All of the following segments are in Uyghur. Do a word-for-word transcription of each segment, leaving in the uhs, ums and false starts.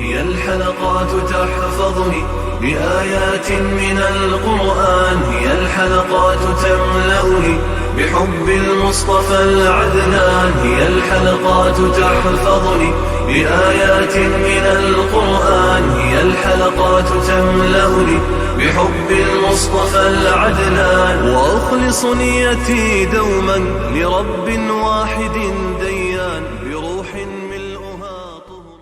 هي الحلقات تحفظني بآيات من القرآن، هي الحلقات تملأني بحب المصطفى العدنان، هي الحلقات تحفظني بآيات من القرآن، هي الحلقات تملأني بحب المصطفى العدنان، وأخلص نيتي دوما لرب واحد ديان، بروح ملؤها طهر.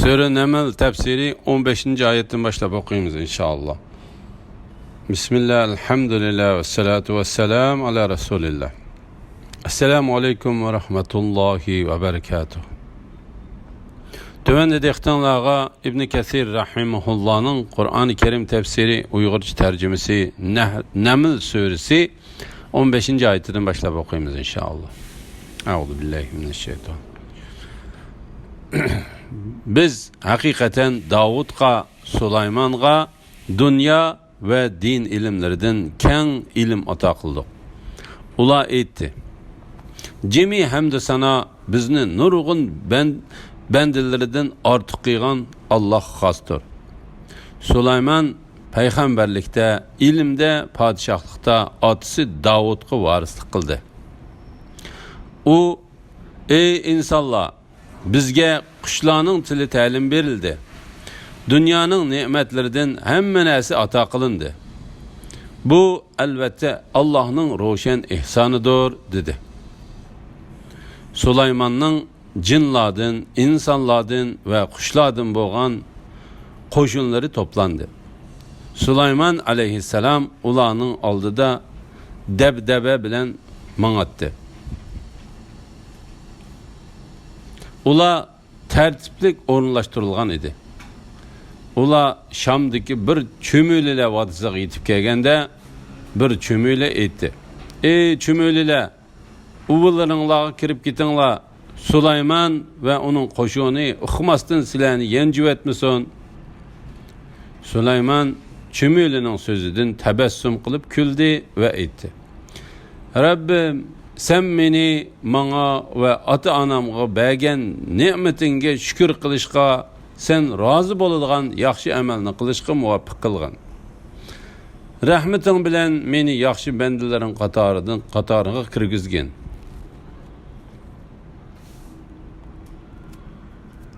سۈرە نەمل تەپسىرى ئون بەشىنچى ئايەتتىن باشلاپ ئوقۇيمىز، ئىنشائاللا. بىسمىللا، ئەلھەمدۇلىللا، ۋەسسالاتۇ ۋەسسالامۇ ئالا رەسۇلىللا. ئەسسالامۇ ئەلەيكۇم ۋە رەھمەتۇللاھى ۋە بەرىكاتۇھ. تۆۋەندە دىققىتىڭلارغا ئىبنى كەسىر رەھىمەھۇللانىڭ قۇرئانى كەرىم تەپسىرى ئۇيغۇرچە تەرجىمىسى نەھ-، نەمل سۈرىسى ئون بەشىنچى ئايىتىدىن باشلاپ ئوقۇيمىز، ئىنشائاللا. ئەئۇزۇ بىللاھى مىنەششەيتان. بىز ھەقىقەتەن داۋۇتقا، سۇلايمانغا دۇنيا ۋە دىن ئىلىملىرىدىن كەڭ ئىلىم ئاتا قىلدۇق. ئۇلار ئېيتتى: جىمى ھەمدۇ سانا بىزنى نۇرغۇن بەن-، بەندىلىرىدىن ئارتۇق قىلغان ئاللاھقا خاستۇر. سۇلايمان پەيغەمبەرلىكتە، ئىلىمدە، پادىشاھلىقتا ئاتىسى داۋۇتقا ۋارىسلىق قىلدى. ئۇ: ئەي ئىنسانلار، بىزگە قۇشلارنىڭ تىلى تەلىم بېرىلدى. دۇنيانىڭ نېمەتلىرىدىن ھەممە نەرسە ئاتا قىلىندى. بۇ، ئەلۋەتتە، ئاللاھنىڭ روشەن ئېھسانىدۇر، دېدى. سۇلايماننىڭ جىنلاردىن، ئىنسانلاردىن ۋە قۇشلاردىن بولغان قوشۇنلىرى توپلاندى. سۇلايمان ئەلەيھىسسالام ئۇلارنىڭ ئالدىدا دەبدەبە بىلەن ماڭاتتى. ئۇلار تەرتىپلىك ئورۇنلاشتۇرۇلغان ئىدى. ئۇلار شامدىكى بىر چۈمۈلىلەر ۋادىسىغا يېتىپ كەلگەندە، بىر چۈمۈلە ئېيتتى: ئەي چۈمۈلىلەر، ئۇۋىلىرىڭلارغا كىرىپ كېتىڭلار، سۇلايمان ۋە ئۇنىڭ قوشۇنى ئۇقماستىن سىلەرنى يەنجىۋەتمىسۇن. سۇلايمان چۈمۈلىنىڭ سۆزىدىن تەبەسسۇم قىلىپ كۈلدى ۋە ئېيتتى: رەببىم، سەن مېنى، ماڭا ۋە ئاتا-ئانامغا بەرگەن نېمىتىڭگە شۈكۈر قىلىشقا، سەن رازى بولىدىغان ياخشى ئەمەلنى قىلىشقا مۇۋەپپەق قىلغىن. رەھمىتىڭ بىلەن مېنى ياخشى بەندىلىرىڭ قاتارىدىن، قاتارىغا كىرگۈزگىن.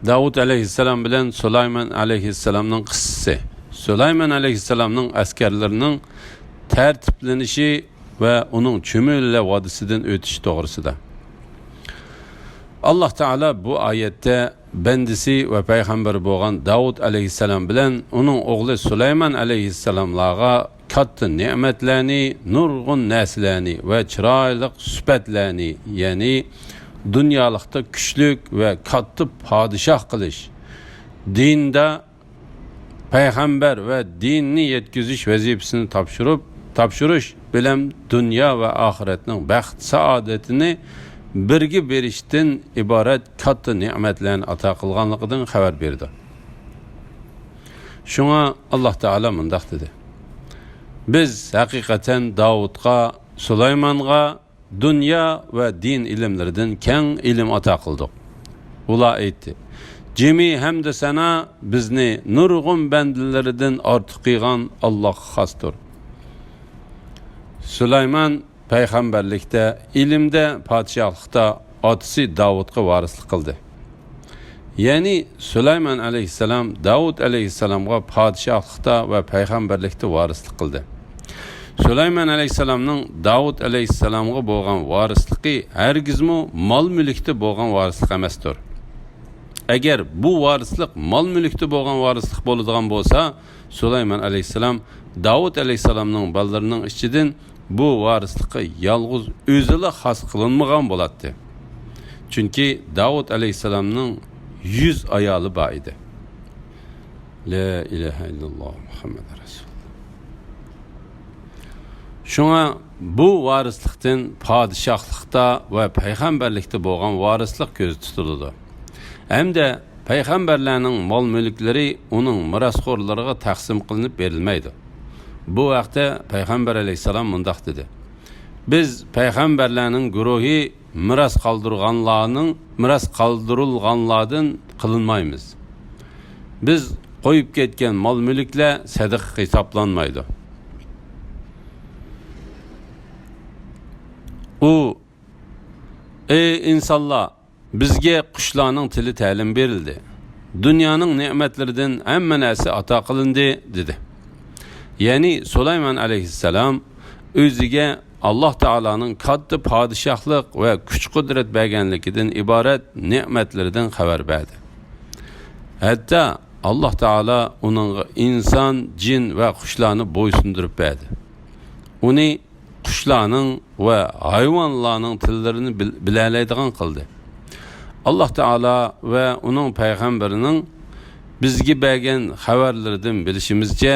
داۋۇت ئەلەيھىسسالام بىلەن سۇلايمان ئەلەيھىسسالامنىڭ قىسسىسى. سۇلايمان ئەلەيھىسسالامنىڭ ئەسكەرلىرىنىڭ تەرتىپلىنىشى ۋە ئۇنىڭ چۈمۈلە ۋادىسىدىن ئۆتۈشى توغرىسىدا. ئاللاھ تائالا بۇ ئايەتتە بەندىسى ۋە پەيغەمبىرى بولغان داۋۇت ئەلەيھىسسالام بىلەن ئۇنىڭ ئوغلى سۇلايمان ئەلەيھىسسالاملارغا كاتتا نېمەتلەرنى، نۇرغۇن نەرسىلەرنى ۋە چىرايلىق سۈپەتلەرنى، يەنى دۇنيالىقتا كۈچلۈك ۋە كاتتا پادىشاھ قىلىش، دىندا پەيغەمبەر ۋە دىننى يەتكۈزۈش ۋەزىپىسىنى تاپشۇرۇپ، تاپشۇرۇش بىلەن دۇنيا ۋە ئاخىرەتنىڭ بەخت-سائادىتىنى بىرگە بېرىشتىن ئىبارەت كاتتا نېمەتلەرنى ئاتا قىلغانلىقىدىن خەۋەر بېرىدۇ. شۇڭا ئاللاھ تائالا مۇنداق دېدى: بىز ھەقىقەتەن داۋۇتقا، سۇلايمانغا دۇنيا ۋە دىن ئىلىملىرىدىن كەڭ ئىلىم ئاتا قىلدۇق. ئۇلار ئېيتتى: جىمى ھەمدۇ سانا بىزنى نۇرغۇن بەندىلىرىدىن ئارتۇق قىلغان ئاللاھقا خاستۇر. سۇلايمان پەيغەمبەرلىكتە، ئىلىمدە، پادىشاھلىقتا ئاتىسى داۋۇتقا ۋارىسلىق قىلدى. يەنى سۇلايمان ئەلەيھىسسالام داۋۇت ئەلەيھىسسالامغا پادىشاھلىقتا ۋە پەيغەمبەرلىكتە ۋارىسلىق قىلدى. سۇلايمان ئەلەيھىسسالامنىڭ داۋۇت ئەلەيھىسسالامغا بولغان ۋارىسلىقى ھەرگىزمۇ مال-مۈلۈكتە بولغان ۋارىسلىق ئەمەستۇر. ئەگەر بۇ ۋارىسلىق مال-مۈلۈكتە بولغان ۋارىسلىق بولىدىغان بولسا، سۇلايمان ئەلەيھىسسالام داۋۇت ئەلەيھىسسالامنىڭ بالىلىرىنىڭ ئىچىدىن بۇ ۋارىسلىققا يالغۇز ئۆزىلا خاس قىلىنمىغان بولاتتى. چۈنكى داۋۇت ئەلەيھىسسالامنىڭ يۈز ئايالى بار ئىدى. لا ئىلاھە ئىللاللاھ مۇھەممەد رەسۇلۇللاھ. شۇڭا بۇ ۋارىسلىقتىن پادىشاھلىقتا ۋە پەيغەمبەرلىكتە بولغان ۋارىسلىق كۆزدە تۇتۇلىدۇ. ھەمدە پەيغەمبەرلەرنىڭ مال-مۈلۈكلىرى ئۇنىڭ مىراسخورلىرىغا تەقسىم قىلىنىپ بېرىلمەيدۇ. بۇ ھەقتە پەيغەمبەر ئەلەيھىسسالام مۇنداق دېدى: بىز پەيغەمبەرلەرنىڭ گۇرۇھى مىراس قالدۇرغانلارنىڭ، مىراس قالدۇرۇلغانلاردىن قىلىنمايمىز. بىز قويۇپ كەتكەن مال-مۈلۈكلەر سەدىقە ھېسابلانمايدۇ. ئۇ، ئەي ئىنسانلار، بىزگە قۇشلارنىڭ تىلى تەلىم بېرىلدى. دۇنيانىڭ نېمەتلىرىدىن ھەممە نەرسە ئاتا قىلىندى، دېدى. يەنى سۇلايمان ئەلەيھىسسالام ئۆزىگە ئاللاھ تائالانىڭ كاتتا پادىشاھلىق ۋە كۈچ-قۇدرەت بەرگەنلىكىدىن ئىبارەت نېمەتلىرىدىن خەۋەر بەردى. ھەتتا ئاللاھ تائالا ئۇنىڭغا ئىنسان، جىن ۋە قۇشلارنى بويسۇندۇرۇپ بەردى. ئۇنى قۇشلارنىڭ ۋە ھايۋانلارنىڭ تىللىرىنى بىل-، بىلەلەيدىغان قىلدى. ئاللاھ تائالا ۋە ئۇنىڭ پەيغەمبىرىنىڭ بىزگە بەرگەن خەۋەرلىرىدىن بىلىشىمىزچە،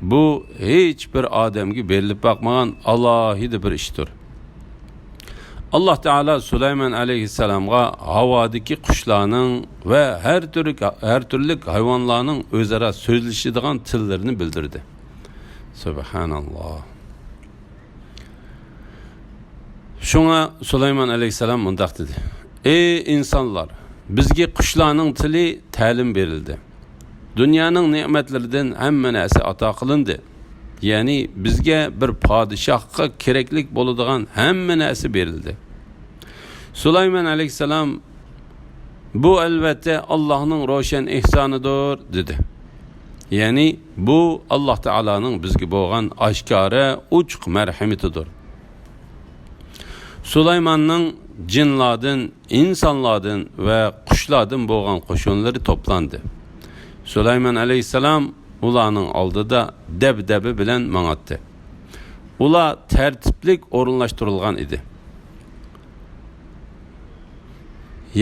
بۇ ھېچ بىر ئادەمگە بېرىلىپ باقمىغان ئالاھىدە بىر ئىشتۇر. ئاللاھ تائالا سۇلايمان ئەلەيھىسسالامغا ھاۋادىكى قۇشلارنىڭ ۋە ھەر تۈرلۈك، ھەر تۈرلۈك ھايۋانلارنىڭ ئۆزئارا سۆزلىشىدىغان تىللىرىنى بىلدۈردى. سۇبھاناللاھ. شۇڭا سۇلايمان ئەلەيھىسسالام مۇنداق دېدى: «ئەي ئىنسانلار، بىزگە قۇشلارنىڭ تىلى تەلىم بېرىلدى. دۇنيانىڭ نېمەتلىرىدىن ھەممە نەرسە ئاتا قىلىندى. يەنى بىزگە بىر پادىشاھقا كېرەكلىك بولىدىغان ھەممە نەرسە بېرىلدى.» سۇلايمان ئەلەيھىسسالام: «بۇ ئەلۋەتتە ئاللاھنىڭ روشەن ئېھسانىدۇر» دېدى. يەنى بۇ ئاللاھ تائالانىڭ بىزگە بولغان ئاشكارا ئوچۇق مەرھىمىتىدۇر. سۇلايماننىڭ جىنلاردىن، ئىنسانلاردىن ۋە قۇشلاردىن بولغان قوشۇنلىرى توپلاندى. سۇلايمان ئەلەيھىسسالام ئۇلارنىڭ ئالدىدا دەبدەبە بىلەن ماڭاتتى. ئۇلار تەرتىپلىك ئورۇنلاشتۇرۇلغان ئىدى.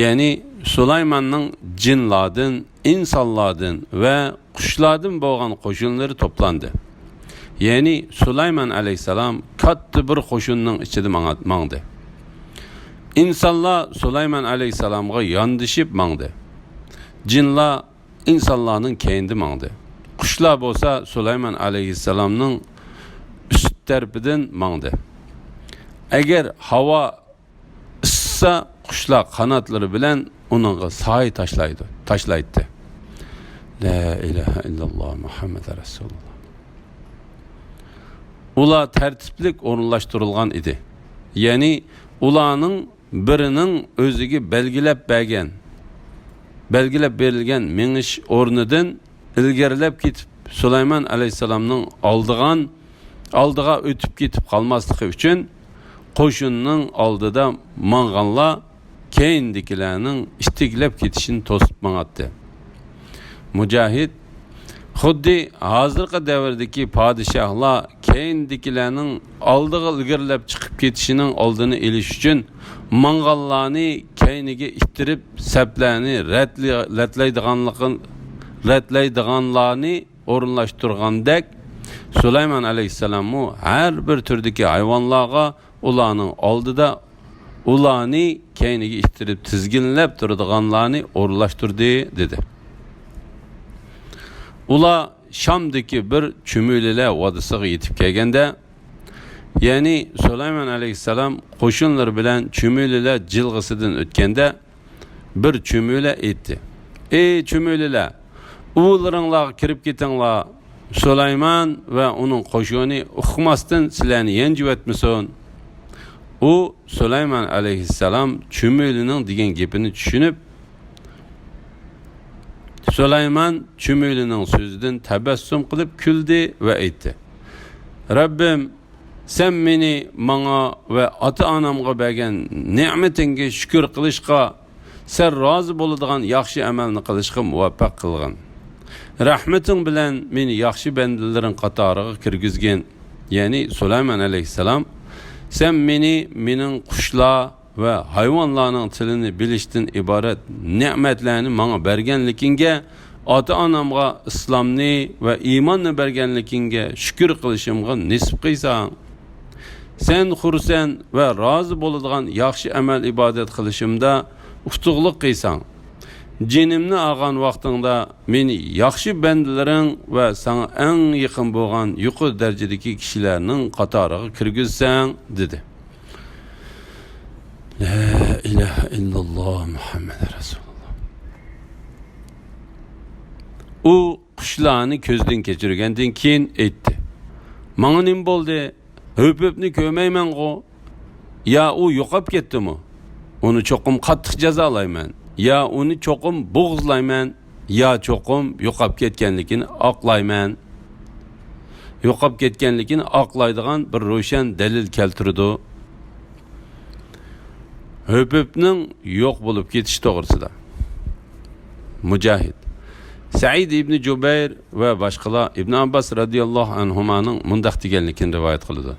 يەنى سۇلايماننىڭ جىنلاردىن، ئىنسانلاردىن ۋە قۇشلاردىن بولغان قوشۇنلىرى توپلاندى. يەنى سۇلايمان ئەلەيھىسسالام كاتتا بىر قوشۇننىڭ ئىچىدە ماڭا-، ماڭدى. ئىنسانلار سۇلايمان ئەلەيھىسسالامغا ياندىشىپ ماڭدى. جىنلار ئىنسانلارنىڭ كەينىدە ماڭدى. قۇشلار بولسا سۇلايمان ئەلەيھىسسالامنىڭ ئۈست تەرىپىدىن ماڭدى. ئەگەر ھاۋا ئىسسىسا، قۇشلار قاناتلىرى بىلەن ئۇنىڭغا سايە تاشلايدۇ، تاشلايتتى. لا ئىلاھە ئىللاللا مۇھەممەد رەسۇلۇللا. ئۇلار تەرتىپلىك ئورۇنلاشتۇرۇلغان ئىدى. يەنى ئۇلارنىڭ بىرىنىڭ ئۆزىگە بەلگىلەپ بەرگەن، بەلگىلەپ بېرىلگەن مېڭىش ئورنىدىن ئىلگىرىلەپ كېتىپ، سۇلايمان ئەلەيھىسسالامنىڭ ئالدىغان، ئالدىغا ئۆتۈپ كېتىپ قالماسلىقى ئۈچۈن، قوشۇننىڭ ئالدىدا ماڭغانلار كەينىدىكىلەرنىڭ ئىتتىكلەپ كېتىشىنى توسۇپ ماڭاتتى. مۇجاھىد: «خۇددى ھازىرقى دەۋردىكى پادىشاھلار كەينىدىكىلەرنىڭ ئالدىغا ئىلگىرىلەپ چىقىپ كېتىشىنىڭ ئالدىنى ئېلىش ئۈچۈن ماڭغانلارنى كەينىگە ئىتتىرىپ، سەپلەرنى رەتلە-، رەتلەيدىغانلىقىن-، رەتلەيدىغانلارنى ئورۇنلاشتۇرغاندەك، سۇلايمان ئەلەيھىسسالاممۇ ھەر بىر تۈردىكى ھايۋانلارغا ئۇلارنىڭ ئالدىدا ئۇلارنى كەينىگە ئىتتىرىپ تىزگىنلەپ تۇرىدىغانلارنى ئورۇنلاشتۇردى» دېدى. ئۇلار شامدىكى بىر چۈمۈلىلەر ۋادىسىغا يېتىپ كەلگەندە، يەنى سۇلايمان ئەلەيھىسسالام قوشۇنلىرى بىلەن چۈمۈلىلەر جىلغىسىدىن ئۆتكەندە، بىر چۈمۈلە ئېيتتى: «ئەي چۈمۈلىلەر، ئۇۋىلىرىڭلارغا كىرىپ كېتىڭلار، سۇلايمان ۋە ئۇنىڭ قوشۇنى ئۇقماستىن سىلەرنى يانجىۋەتمىسۇن.» ئۇ سۇلايمان ئەلەيھىسسالام چۈمۈلىنىڭ دېگەن گېپىنى چۈشىنىپ، سۇلايمان چۈمۈلىنىڭ سۆزىدىن تەبەسسۇم قىلىپ كۈلدى ۋە ئېيتتى: «رەببىم، سەن مېنى ماڭا ۋە ئاتا-ئانامغا بەرگەن نېمىتىڭگە شۈكۈر قىلىشقا، سەن رازى بولىدىغان ياخشى ئەمەلنى قىلىشقا مۇۋەپپەق قىلغىن. رەھمىتىڭ بىلەن مېنى ياخشى بەندىلىرىڭ قاتارىغا كىرگۈزگىن.» يەنى سۇلايمان ئەلەيھىسسالام: «سەن مېنى، مېنىڭ قۇشلار ۋە ھايۋانلارنىڭ تىلىنى بىلىشتىن ئىبارەت نېمەتلەرنى ماڭا بەرگەنلىكىڭگە، ئاتا-ئانامغا ئىسلامنى ۋە ئىماننى بەرگەنلىكىڭگە شۈكۈر قىلىشىمغا نېسىپ قىلساڭ. سەن خۇرسەن ۋە رازى بولىدىغان ياخشى ئەمەل-ئىبادەت قىلىشىمدا ئۇتۇقلۇق قىلساڭ. جېنىمنى ئالغان ۋاقتىڭدا مېنى ياخشى بەندىلىرىڭ ۋە ساڭا ئەڭ يېقىن بولغان يۇقىرى دەرىجىدىكى كىشىلەرنىڭ قاتارىغا كىرگۈزسەڭ» دېدى. لا ئىلاھە ئىللاللا مۇھەممەد رەسۇلۇللا. ئۇ قۇشلارنى كۆزدىن كەچۈرگەندىن كېيىن ئېيتتى: «ماڭا نېمە بولدى؟ ھۆپۈپنى كۆرمەيمەنغۇ؟ يا ئۇ يوقاپ كەتتىمۇ؟ ئۇنى چوقۇم قاتتىق جازالايمەن، يا ئۇنى چوقۇم بوغۇزلايمەن، يا چوقۇم يوقاپ كەتكەنلىكىنى ئاقلايمەن.» يوقاپ كەتكەنلىكىنى ئاقلايدىغان بىر روشەن دەلىل كەلتۈرىدۇ. ھۆپۈپنىڭ يوق بولۇپ كېتىشى توغرىسىدا مۇجاھىد، سەئىد ئىبنى جۇبەير ۋە باشقىلار ئىبن ئابباس رەزىياللاھۇ ئەنھۇمانىڭ مۇنداق دېگەنلىكىنى رىۋايەت قىلىدۇ: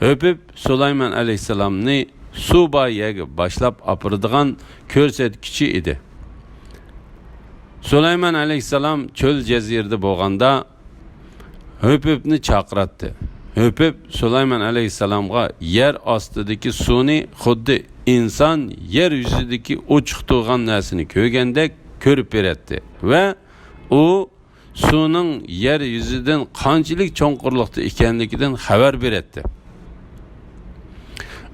ھۆپۈپ سۇلايمان ئەلەيھىسسالامنى سۇ بار يەرگە باشلاپ ئاپىرىدىغان كۆرسەتكۈچى ئىدى. سۇلايمان ئەلەيھىسسالام چۆل جەزىرىدە بولغاندا، ھۆپۈپنى چاقىراتتى. ھۆپۈپ سۇلايمان ئەلەيھىسسالامغا يەر ئاستىدىكى سۇنى خۇددى ئىنسان يەر يۈزىدىكى ئوچۇق تۇرغان نەرسىنى كۆرگەندەك كۆرۈپ بېرەتتى ۋە ئۇ سۇنىڭ يەر يۈزىدىن قانچىلىك چوڭقۇرلۇقتا ئىكەنلىكىدىن خەۋەر بېرەتتى.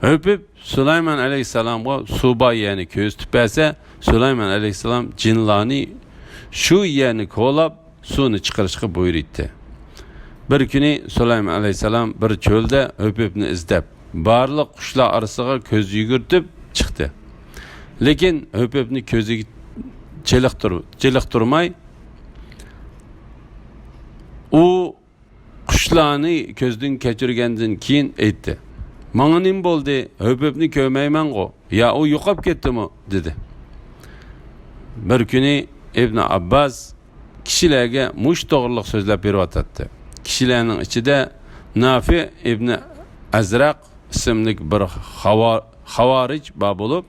ھۆپۈپ سۇلايمان ئەلەيھىسسالامغا سۇ بار يەرنى كۆرسىتىپ بەرسە، سۇلايمان ئەلەيھىسسالام جىنلارنى شۇ يەرنى كولاپ، سۇنى چىقىرىشقا بۇيرۇيتتى. بىر كۈنى سۇلايمان ئەلەيھىسسالام بىر چۆلدە ھۆپۈپنى ئىزدەپ، بارلىق قۇشلار ئارىسىغا كۆز يۈگۈرتۈپ چىقتى. لېكىن ھۆپۈپنى كۆزىگە چېلىقتۇر-، چېلىقتۇرماي، ئۇ قۇشلارنى كۆزدىن كەچۈرگەندىن كېيىن ئېيتتى: «ماڭا نېمە بولدى؟ ھۆپۈپنى كۆرمەيمەنغۇ؟ يا ئۇ يوقاپ كەتتىمۇ؟» دېدى. بىر كۈنى ئىبن ئابباس كىشىلەرگە مۇشۇ توغرىلىق سۆزلەپ بېرىۋاتاتتى. كىشىلەرنىڭ ئىچىدە نافى ئىبن ئەزرەق ئىسىملىك بىر خاۋا-، خاۋارىج بار بولۇپ،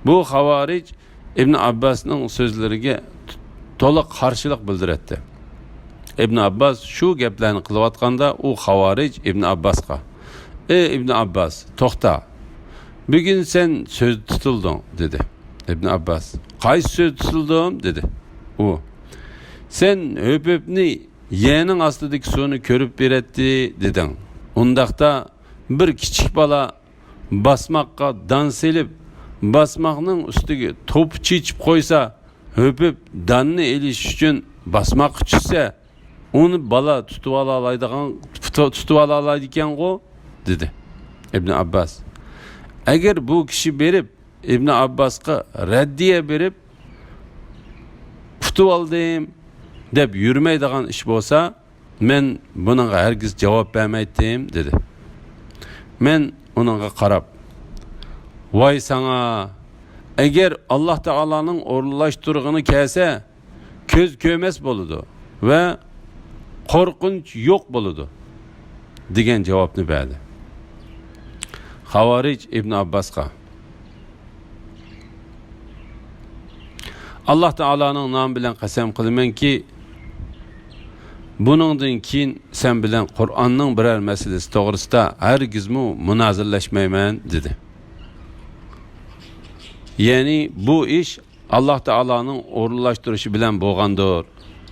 بۇ خاۋارىج ئىبن ئابباسنىڭ سۆزلىرىگە تولا قارشىلىق بىلدۈرەتتى. ئىبن ئابباس شۇ گەپلەرنى قىلىۋاتقاندا، ئۇ خاۋارىج ئىبن ئابباسقا: «ئەي ئىبن ئابباس، توختا! بۈگۈن سەن سۆزدە تۇتۇلدۇڭ» دېدى. ئىبن ئابباس: «قايسى سۆزدە تۇتۇلدۇم؟» دېدى. ئۇ: «سەن ھۆپۈپنى يەرنىڭ ئاستىدىكى سۇنى كۆرۈپ بېرەتتى دېدىڭ. ئۇنداقتا بىر كىچىك بالا باسماققا دان سېلىپ، باسماقنىڭ ئۈستىگە توپا چېچىپ قويسا، ھۆپۈپ داننى ئېلىش ئۈچۈن باسماققا چۈشسە، ئۇنى بالا تۇتۇۋالالايدىغان، تۇتۇۋالالايدىكەنغۇ؟» دېدى. ئىبن ئابباس: «ئەگەر بۇ كىشى بېرىپ، ئىبن ئابباسقا رەددىيە بېرىپ، ئۇتۇۋالدىم دەپ يۈرمەيدىغان ئىش بولسا، مەن بۇنىڭغا ھەرگىز جاۋاب بەرمەيتتىم» دېدى. مەن ئۇنىڭغا قاراپ: «ۋاي ساڭا! ئەگەر ئاللا تائالانىڭ ئورۇنلاشتۇرغىنى كەلسە، كۆز كۆرمەس بولىدۇ ۋە قورقۇنچ يوق بولىدۇ» دېگەن جاۋابنى بەردى. خاۋارىج ئىبن ئابباسقا: «ئاللا تائالانىڭ نامى بىلەن قەسەم قىلىمەنكى، بۇنىڭدىن كېيىن سەن بىلەن قۇرئاننىڭ بىرەر مەسىلىسى توغرىسىدا ھەرگىزمۇ مۇنازىرىلەشمەيمەن» دېدى. يەنى بۇ ئىش ئاللا تائالانىڭ ئورۇنلاشتۇرۇشى بىلەن بولغاندۇر.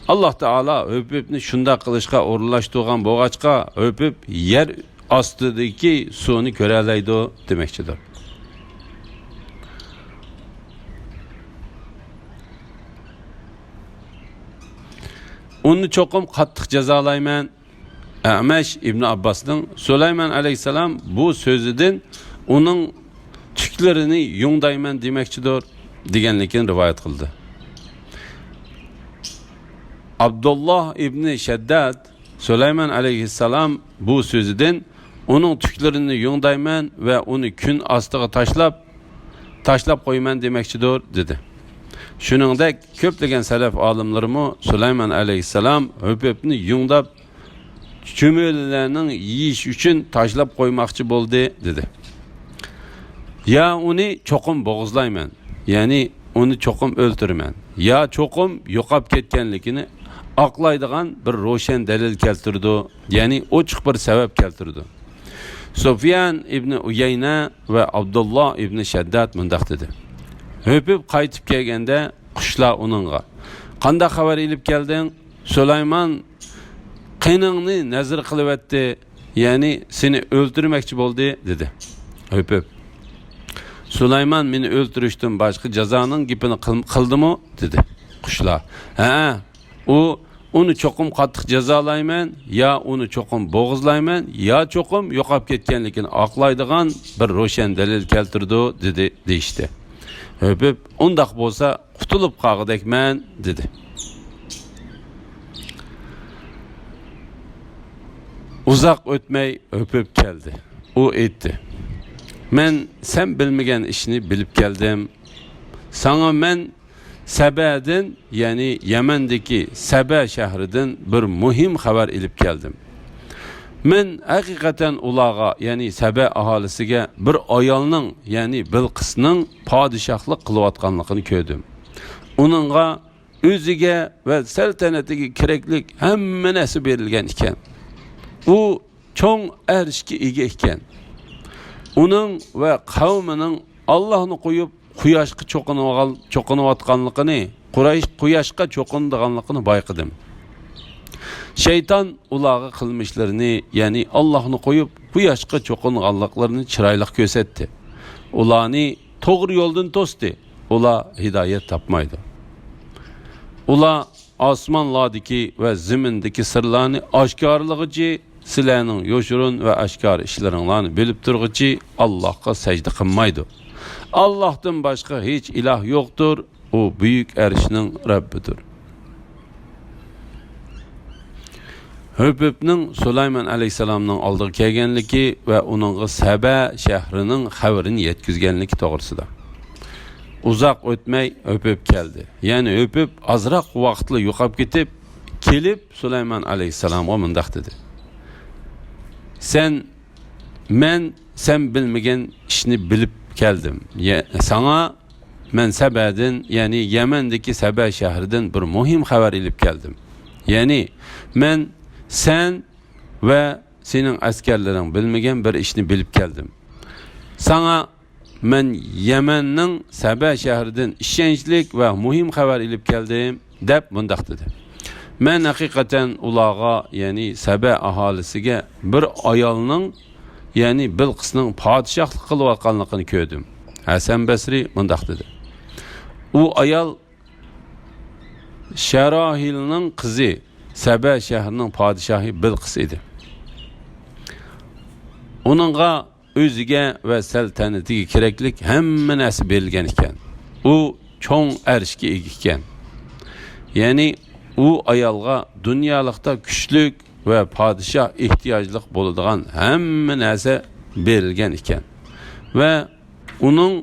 ئاللا تائالا ھۆپۈپنى شۇنداق قىلىشقا ئورۇنلاشتۇرغان بولغاچقا، ھۆپۈپ يەر ئاستىدىكى سۇنى كۆرەلەيدۇ دېمەكچىدۇر. ئۇنى چوقۇم قاتتىق جازالايمەن. ئەمەش ئىبن ئابباسنىڭ سۇلايمان ئەلەيھىسسالام بۇ سۆزىدىن ئۇنىڭ تۈكلىرىنى يۇڭدايمەن دېمەكچىدۇر دېگەنلىكىنى رىۋايەت قىلدى. ئابدۇللا ئىبنى شەدداد سۇلايمان ئەلەيھىسسالام بۇ سۆزىدىن ئۇنىڭ تۈكلىرىنى يۇڭدايمەن ۋە ئۇنى كۈن ئاستىغا تاشلاپ، تاشلاپ قويىمەن دېمەكچىدۇر، دېدى. شۇنىڭدەك كۆپلىگەن سەلەف ئالىملىرىمۇ سۇلايمان ئەلەيھىسسالام ھۆپۈپنى يۇڭداپ، چۈمۈلىلەرنىڭ يېيىش ئۈچۈن تاشلاپ قويماقچى بولدى، دېدى. يا ئۇنى چوقۇم بوغۇزلايمەن، يەنى ئۇنى چوقۇم ئۆلتۈرىمەن، يا چوقۇم يوقاپ كەتكەنلىكىنى ئاقلايدىغان بىر روشەن دەلىل كەلتۈرىدۇ، يەنى ئوچۇق بىر سەۋەب كەلتۈرىدۇ. سۇفيان ئىبنى ئۇيەينە ۋە ئابدۇللا ئىبنى شەدداد مۇنداق دېدى: ھۆپۈپ قايتىپ كەلگەندە، قۇشلار ئۇنىڭغا: «قانداق خەۋەر ئېلىپ كەلدىڭ؟ سۇلايمان قېنىڭنى نەزىر قىلىۋەتتى، يەنى سېنى ئۆلتۈرمەكچى بولدى» دېدى. ھۆپۈپ: «سۇلايمان مېنى ئۆلتۈرۈشتىن باشقا جازانىڭ گېپىنى قىل-، قىلدىمۇ؟» دېدى. قۇشلار: «ھەئە، ئۇ ئۇنى چوقۇم قاتتىق جازالايمەن، يا ئۇنى چوقۇم بوغۇزلايمەن، يا چوقۇم يوقاپ كەتكەنلىكىنى ئاقلايدىغان بىر روشەن دەلىل كەلتۈرىدۇ، دېدى، دېيىشتى. ھۆپۈپ، ئۇنداق بولسا، قۇتۇلۇپ قالغۇدەكمەن، دېدى. ئۇزاق ئۆتمەي ھۆپۈپ كەلدى. ئۇ ئېيتتى، مەن سەن بىلمىگەن ئىشنى بىلىپ كەلدىم. ساڭا مەن سەبەدىن، يەنى يەمەندىكى سەبە شەھىرىدىن بىر مۇھىم خەۋەر ئېلىپ كەلدىم. مەن ھەقىقەتەن ئۇلارغا، يەنى سەبە ئاھالىسىگە بىر ئايالنىڭ، يەنى بىلقىسنىڭ پادىشاھلىق قىلىۋاتقانلىقىنى كۆردۈم. ئۇنىڭغا ئۆزىگە ۋە سەلتەنىتىگە كېرەكلىك ھەممە نەرسە بېرىلگەن ئىكەن. ئۇ چوڭ ئەرشكە ئىگە ئىكەن. ئۇنىڭ ۋە قەۋمىنىڭ ئاللاھنى قويۇپ، قۇياشقا چوقۇنۇۋال-، چوقۇنۇۋاتقانلىقىنى، قۇرەيش قۇياشقا چوقۇنىدىغانلىقىنى بايقىدىم. شەيتان ئۇلارغا قىلمىشلىرىنى، يەنى ئاللاھنى قويۇپ، قۇياشقا چوقۇنغانلىقلىرىنى چىرايلىق كۆرسەتتى. ئۇلارنى توغرا يولدىن توستى. ئۇلار ھىدايەت تاپمايدۇ. ئۇلار ئاسمانلاردىكى ۋە زېمىندىكى سىرلارنى ئاشكارىلىغۇچى، سىلەرنىڭ يوشۇرۇن ۋە ئاشكارا ئىشلىرىڭلارنى بىلىپ تۇرغۇچى ئاللاھقا سەجدە قىلمايدۇ. ئاللاھتىن باشقا ھېچ ئىلاھ يوقتۇر، ئۇ بۈيۈك ئەرشنىڭ رەببىدۇر. ھۆپۈپنىڭ سۇلايمان ئەلەيھىسسالامنىڭ ئالدىغا كەلگەنلىكى ۋە ئۇنىڭغا سەبە شەھىرىنىڭ خەۋىرىنى يەتكۈزگەنلىكى توغرىسىدا. ئۇزاق ئۆتمەي ھۆپۈپ كەلدى. يەنى ھۆپۈپ ئازراق ۋاقىتلا يوقاپ كېتىپ، كېلىپ سۇلايمان ئەلەيھىسسالامغا مۇنداق دېدى، سەن، مەن سەن بىلمىگەن ئىشنى بىلىپ كەلدىم. يە-، ساڭا مەن سەبەدىن، يەنى يەمەندىكى سەبە شەھىرىدىن بىر مۇھىم خەۋەر ئېلىپ كەلدىم. يەنى مەن سەن ۋە سېنىڭ ئەسكەرلىرىڭ بىلمىگەن بىر ئىشنى بىلىپ كەلدىم. ساڭا مەن يەمەننىڭ سەبە شەھىرىدىن ئىشەنچلىك ۋە مۇھىم خەۋەر ئېلىپ كەلدىم، دەپ مۇنداق دېدى، مەن ھەقىقەتەن ئۇلارغا، يەنى سەبە ئاھالىسىگە بىر ئايالنىڭ، يەنى بىلقىسنىڭ پادىشاھلىق قىلىۋاتقانلىقىنى كۆردۈم. ھەسەن بەسرى مۇنداق دېدى، ئۇ ئايال شەراھىلنىڭ قىزى، سەبە شەھىرىنىڭ پادىشاھى بىلقىس ئىدى. ئۇنىڭغا ئۆزىگە ۋە سەلتەنىتىگە كېرەكلىك ھەممە نەرسە بېرىلگەن ئىكەن. ئۇ چوڭ ئەرشكە ئىگە ئىكەن. يەنى ئۇ ئايالغا دۇنيالىقتا كۈچلۈك ۋە پادىشاھ ئېھتىياجلىق بولىدىغان ھەممە نەرسە بېرىلگەن ئىكەن. ۋە ئۇنىڭ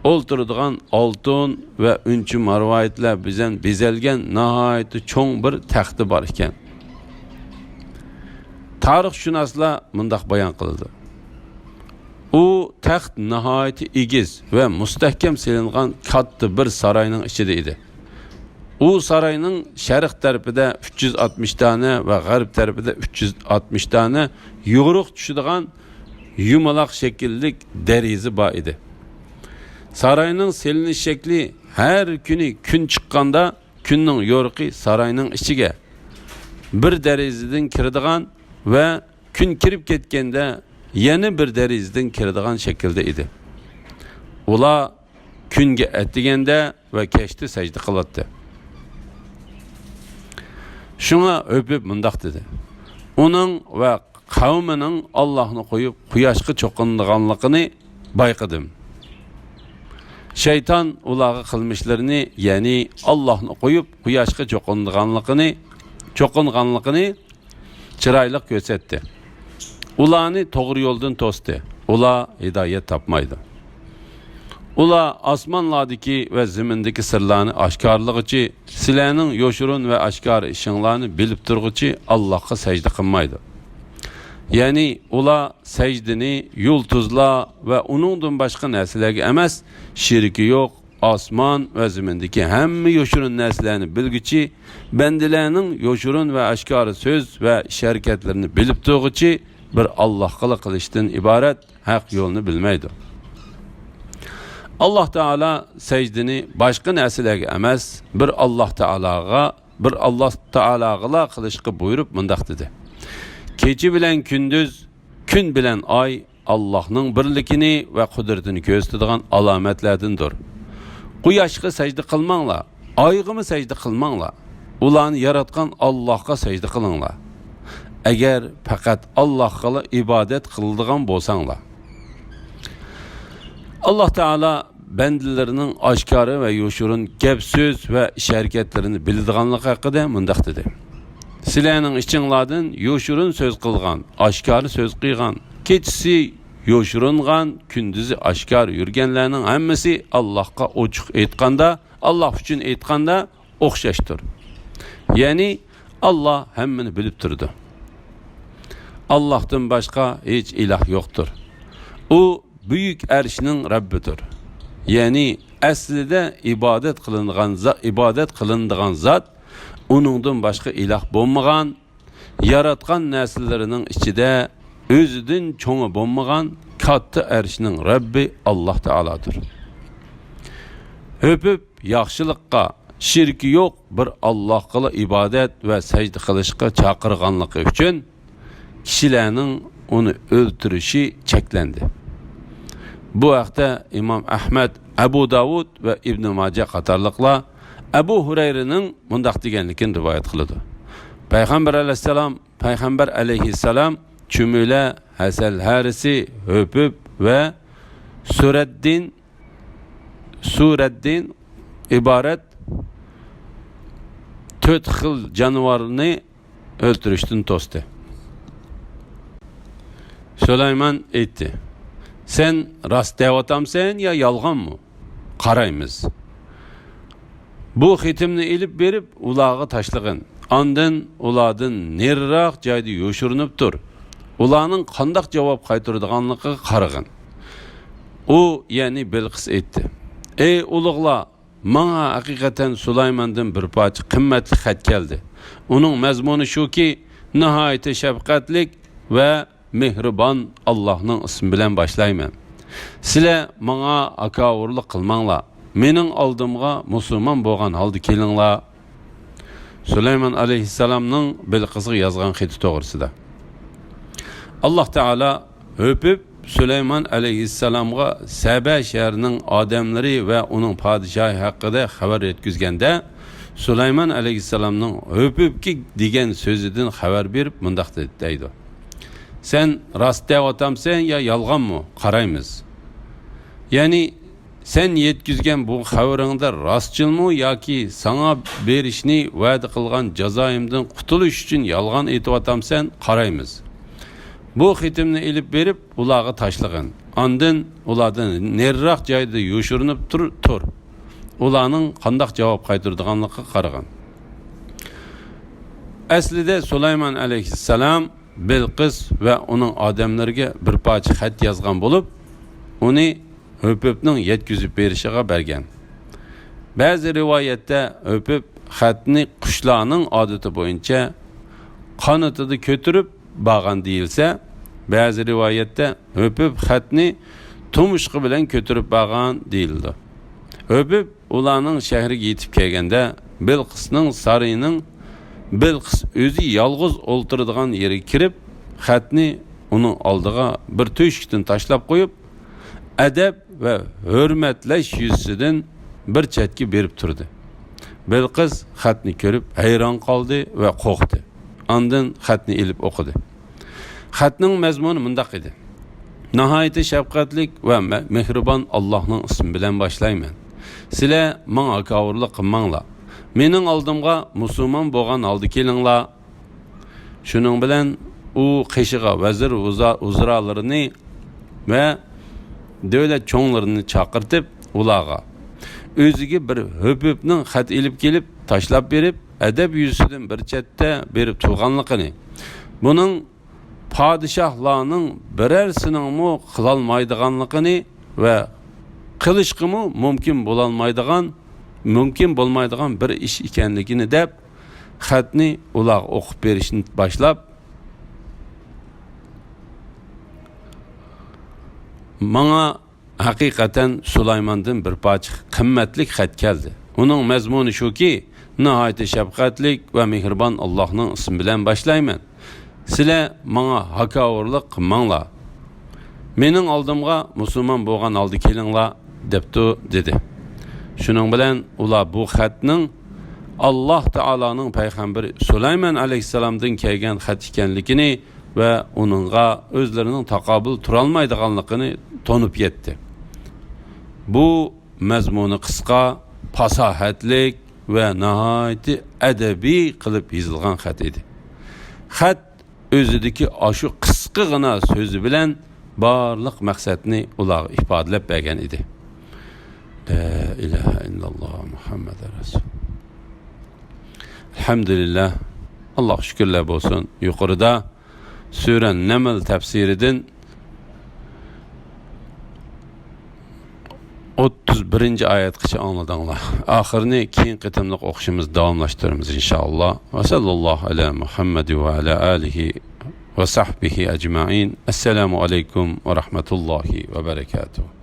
ئولتۇرىدىغان ئالتۇن ۋە ئۈنچە مارۋايىتلار بىلەن بېزەلگەن ناھايىتى چوڭ بىر تەختى بار ئىكەن. تارىخشۇناسلار مۇنداق بايان قىلىدۇ، ئۇ تەخت ناھايىتى ئېگىز ۋە مۇستەھكەم سېلىنغان كاتتا بىر ساراينىڭ ئىچىدە ئىدى. ئۇ ساراينىڭ شەرق تەرىپىدە ئۈچ يۈز ئاتمىش دانە ۋە غەرب تەرىپىدە ئۈچ يۈز ئاتمىش دانە يورۇق چۈشىدىغان يۇمىلاق شەكىللىك دېرىزە بار ئىدى. ساراينىڭ سېلىنىش شەكلى ھەر كۈنى كۈن چىققاندا كۈننىڭ يورۇقى ساراينىڭ ئىچىگە بىر دېرىزىدىن كىرىدىغان ۋە كۈن كىرىپ كەتكەندە يەنە بىر دېرىزىدىن كىرىدىغان شەكىلدە ئىدى. ئۇلار كۈنگە ئەتىگەندە ۋە كەچتە سەجدە قىلاتتى. شۇڭا ھۆپۈپ مۇنداق دېدى، ئۇنىڭ ۋە قەۋمىنىڭ ئاللاھنى قويۇپ قۇياشقا چوقۇنىدىغانلىقىنى بايقىدىم. شەيتان ئۇلارغا قىلمىشلىرىنى، يەنى ئاللاھنى قويۇپ قۇياشقا چوقۇنىدىغانلىقىنى، چوقۇنغانلىقىنى چىرايلىق كۆرسەتتى. ئۇلارنى توغرا يولدىن توستى. ئۇلار ھىدايەت تاپمايدۇ. ئۇلار ئاسمانلاردىكى ۋە زېمىندىكى سىرلارنى ئاشكارىلىغۇچى، سىلەرنىڭ يوشۇرۇن ۋە ئاشكارا ئىشىڭلارنى بىلىپ تۇرغۇچى ئاللاھقا سەجدە قىلمايدۇ. يەنى ئۇلار سەجدىنى يۇلتۇزلار ۋە ئۇنىڭدىن باشقا نەرسىلەرگە ئەمەس، شېرىكى يوق، ئاسمان ۋە زېمىندىكى ھەممە يوشۇرۇن نەرسىلەرنى بىلگۈچى، بەندىلەرنىڭ يوشۇرۇن ۋە ئاشكارا سۆز ۋە ئىش-ھەرىكەتلىرىنى بىلىپ تۇرغۇچى بىر ئاللاھقىلا قىلىشتىن ئىبارەت ھەق يولنى بىلمەيدۇ. ئاللاھ تائالا سەجدىنى باشقا نەرسىلەرگە ئەمەس، بىر ئاللاھ تائالاغا، بىر ئاللاھ تائالاغىلا قىلىشقا بۇيرۇپ مۇنداق دېدى، كېچە بىلەن كۈندۈز، كۈن بىلەن ئاي ئاللاھنىڭ بىرلىكىنى ۋە قۇدرىتىنى كۆرسىتىدىغان ئالامەتلەردىندۇر. قۇياشقا سەجدە قىلماڭلار، ئايغىمۇ سەجدە قىلماڭلار. ئۇلارنى ياراتقان ئاللاھقا سەجدە قىلىڭلار. ئەگەر پەقەت ئاللاھقىلا ئىبادەت قىلىدىغان بولساڭلار. ئاللاھ تائالا بەندىلىرىنىڭ ئاشكارا ۋە يوشۇرۇن گەپ-سۆز ۋە ئىش-ھەرىكەتلىرىنى بىلىدىغانلىقى ھەققىدە مۇنداق دېدى: سىلەرنىڭ ئىچىڭلاردىن يوشۇرۇن سۆز قىلغان، ئاشكارا سۆز قىلغان، كېچىسى يوشۇرۇنغان، كۈندۈزى ئاشكارا يۈرگەنلەرنىڭ ھەممىسى ئاللاھقا ئوچۇق ئېيتقاندا، ئاللاھ ئۈچۈن ئېيتقاندا، ئوخشاشتۇر. يەنى، ئاللاھ ھەممىنى بىلىپ تۇرىدۇ. ئاللاھتىن باشقا ھېچ ئىلاھ يوقتۇر. ئۇ بۈيۈك ئەرشنىڭ رەببىدۇر. يەنى، ئەسلىدە ئىبادەت قىلىنغان زا-، ئىبادەت قىلىنىدىغان زات ئۇنىڭدىن باشقا ئىلاھ بولمىغان، ياراتقان نەرسىلىرىنىڭ ئىچىدە ئۆزىدىن چوڭى بولمىغان كاتتا ئەرشنىڭ رەببى ئاللاھ تائالادۇر. ھۆپۈپ ياخشىلىققا، شىركى يوق بىر ئاللاھقىلا ئىبادەت ۋە سەجدە قىلىشقا چاقىرغانلىقى ئۈچۈن كىشىلەرنىڭ ئۇنى ئۆلتۈرۈشى چەكلەندى. بۇ ھەقتە ئىمام ئەھمەد، ئەبۇ داۋۇد ۋە ئىبنى ماجە قاتارلىقلار ئەبۇ ھۇرەيرىنىڭ مۇنداق دېگەنلىكىنى رىۋايەت قىلىدۇ: پەيغەمبەر ئەلەيھىسسالام، پەيغەمبەر ئەلەيھىسسالام چۈمۈلە، ھەسەل ھەرىسى، ھۆپۈپ ۋە سۇرەددىن، سۇرەددىن ئىبارەت تۆت خىل جانىۋارنى ئۆلتۈرۈشتىن توستى. سۇلايمان ئېيتتى: سەن راست دەۋاتامسەن يا يالغانمۇ؟ قارايمىز. بۇ خېتىمنى ئېلىپ بېرىپ ئۇلارغا تاشلىغىن. ئاندىن ئۇلاردىن نېرىراق جايدا يوشۇرۇنۇپ تۇر. ئۇلارنىڭ قانداق جاۋاب قايتۇرىدىغانلىقىغا قارىغىن. ئۇ، يەنى بىلقىس ئېيتتى: ئەي ئۇلۇغلار، ماڭا ھەقىقەتەن سۇلايماندىن بىر پارچە قىممەتلىك خەت كەلدى. ئۇنىڭ مەزمۇنى شۇكى، ناھايىتى شەپقەتلىك ۋە مېھرىبان ئاللاھنىڭ ئىسمى بىلەن باشلايمەن. سىلەر ماڭا ھاكاۋۇرلۇق قىلماڭلار. مېنىڭ ئالدىمغا مۇسۇلمان بولغان ھالدا كېلىڭلار. سۇلايمان ئەلەيھىسسالامنىڭ بىلقىسقا يازغان خېتى توغرىسىدا. ئاللاھ تائالا ھۆپۈپ سۇلايمان ئەلەيھىسسالامغا سەبە شەھىرىنىڭ ئادەملىرى ۋە ئۇنىڭ پادىشاھى ھەققىدە خەۋەر يەتكۈزگەندە، سۇلايمان ئەلەيھىسسالامنىڭ ھۆپۈپكە دېگەن سۆزىدىن خەۋەر بېرىپ مۇنداق دەيدۇ: سەن راست دەۋاتامسەن يا يالغانمۇ؟ قارايمىز. يەنى، سەن يەتكۈزگەن بۇ خەۋىرىڭدە راستچىلمۇ ياكى ساڭا بېرىشنى ۋەدە قىلغان جازايىمدىن قۇتۇلۇش ئۈچۈن يالغان ئېيتىۋاتامسەن؟ قارايمىز. بۇ خېتىمنى ئېلىپ بېرىپ ئۇلارغا تاشلىغىن. ئاندىن ئۇلاردىن نېرىراق جايدا يوشۇرۇنۇپ تۇر، تۇر. ئۇلارنىڭ قانداق جاۋاب قايتۇرىدىغانلىقىغا قارىغىن. ئەسلىدە سۇلايمان ئەلەيھىسسالام بىلقىس ۋە ئۇنىڭ ئادەملىرىگە بىر پارچە خەت يازغان بولۇپ، ئۇنى ھۆپۈپنىڭ يەتكۈزۈپ بېرىشىغا بەرگەن. بەزى رىۋايەتتە ھۆپۈپ خەتنى قۇشلارنىڭ ئادىتى بويىچە قانىتىدا كۆتۈرۈپ بارغان دېيىلسە، بەزى رىۋايەتتە ھۆپۈپ خەتنى تۇمشۇقى بىلەن كۆتۈرۈپ بارغان دېيىلىدۇ. ھۆپۈپ ئۇلارنىڭ شەھىرىگە يېتىپ كەلگەندە، بىلقىسنىڭ سارىيىنىڭ بىلقىس ئۆزى يالغۇز ئولتۇرىدىغان يېرىگە كىرىپ، خەتنى ئۇنىڭ ئالدىغا بىر تۆشۈكتىن تاشلاپ قويۇپ، ئەدەپ ۋە ھۆرمەتلەش يۈزىسىدىن بىر چەتكە بېرىپ تۇردى. بىلقىس خەتنى كۆرۈپ ھەيران قالدى ۋە قورقتى. ئاندىن خەتنى ئېلىپ ئوقۇدى. خەتنىڭ مەزمۇنى مۇنداق ئىدى: ناھايىتى شەپقەتلىك ۋە مە-، مېھرىبان ئاللاھنىڭ ئىسمى بىلەن باشلايمەن. سىلەر ماڭا ھاكاۋۇرلۇق قىلماڭلار. مېنىڭ ئالدىمغا مۇسۇلمان بولغان ھالدا كېلىڭلار. شۇنىڭ بىلەن ئۇ قېشىغا ۋەزىر ۋۇزا-، ۋۇزرالىرىنى ۋە دۆلەت چوڭلىرىنى چاقىرتىپ، ئۇلارغا ئۆزىگە بىر ھۆپۈپنىڭ خەت ئېلىپ كېلىپ، تاشلاپ بېرىپ، ئەدەپ يۈزىسىدىن بىر چەتتە بېرىپ تۇرغانلىقىنى، بۇنىڭ پادىشاھلارنىڭ بىرەرسىنىڭمۇ قىلالمايدىغانلىقىنى ۋە قىلىشقىمۇ مۇمكىن بولالمايدىغان، مۇمكىن بولمايدىغان بىر ئىش ئىكەنلىكىنى دەپ، خەتنى ئۇلارغا ئوقۇپ بېرىشنى باشلاپ، ماڭا ھەقىقەتەن سۇلايماندىن بىر پارچە قىممەتلىك خەت كەلدى. ئۇنىڭ مەزمۇنى شۇكى، ناھايىتى شەپقەتلىك ۋە مېھرىبان ئاللاھنىڭ ئىسمى بىلەن باشلايمەن. سىلەر ماڭا ھاكاۋۇرلۇق قىلماڭلار. مېنىڭ ئالدىمغا مۇسۇلمان بولغان ھالدا كېلىڭلار، دەپتۇ، دېدى. شۇنىڭ بىلەن ئۇلار بۇ خەتنىڭ ئاللاھ تائالانىڭ پەيغەمبىرى سۇلايمان ئەلەيھىسسالامدىن كەلگەن خەت ئىكەنلىكىنى ۋە ئۇنىڭغا ئۆزلىرىنىڭ تاقابىل تۇرالمايدىغانلىقىنى تونۇپ يەتتى. بۇ مەزمۇنى قىسقا، پاساھەتلىك ۋە ناھايىتى ئەدەبىي قىلىپ يېزىلغان خەت ئىدى. خەت ئۆزىدىكى ئاشۇ قىسقىغىنا سۆزى بىلەن بارلىق مەقسەتنى ئۇلارغا ئىپادىلەپ بەرگەن ئىدى. لا ئىلاھە ئىللاللاھ مۇھەممەدۇر رەسۇل. ئەلھەمدۇلىللاھ. ئاللاھقا شۈكۈرلەر بولسۇن. يۇقىرىدا سۈرە نەمل تەپسىرىدىن ئوتتۇز بىرىنچى ئايەتكىچە ئاڭلىدىڭلار. ئاخىرىنى كېيىنكى قېتىملىق ئوقۇشىمىز داۋاملاشتۇرىمىز، ئىنشائاللا. ۋە سەللاللاھۇ ئەلە مۇھەممەد ۋە ئەلە ئالىھى ۋە سەھبىھى ئەجمەئىن. ئەسسالامۇ ئەلەيكۇم ۋە رەھمەتۇللاھى ۋە بەرەكاتۇھ.